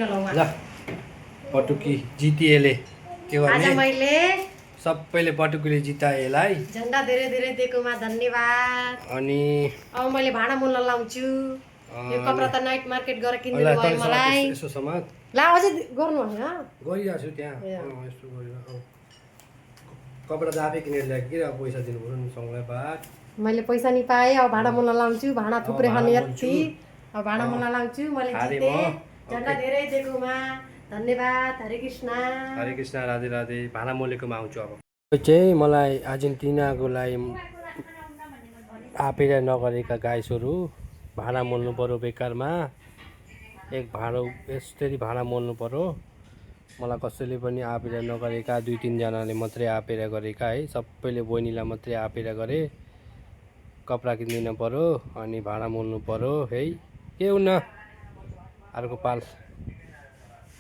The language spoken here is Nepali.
ल पटुकी जितिएले के आज गर्ने मैले सबैले पटुकीले जिताए यसलाई झन्डा धेरै धेरै दिएकोमा धन्यवाद। अनि अब मैले भाँडा मोल्न लाउँछु। यो कपडा त नाइट मार्केट गएर किनिदिनु भयो मलाई। यसो समात ला अझै गर्नु होइन गरिरहेको छु त्यहाँ यस्तो गरेर कपडा त आफै किनेर ल्याएको कि अब पैसा दिनु पर्यो नि सँगलाई बात मैले पैसा नि पाएँ। अब भाँडा मोल्न लाउँछु। भाँडा थुप्रै खाने यति। अब भाँडा मोल्न लाउँछु। मैले जितेँ झन्डा धेरै दिएकोमा धन्यवाद। हरे कृष्ण राधे राधे। भाँडा मोलेकोमा आउँछु अब चाहिँ मलाई अर्जेन्टिनाको लागि आफैले नगरेका गाइसहरू भाँडा मोल्नु पर्यो बेकारमा। एक भाँडो यसरी भाँडा मोल्नु पर्यो। मलाई कसैले पनि आपेर नगरेका 2-3 जनाले मात्रै आपेर गरेका है। सबैले बहिनीलाई मात्रै आपेर गरे। कपडा किनिदिनु पर्यो अनि भाँडा मोल्नु पर्यो है। के हुन्न अर्को पाल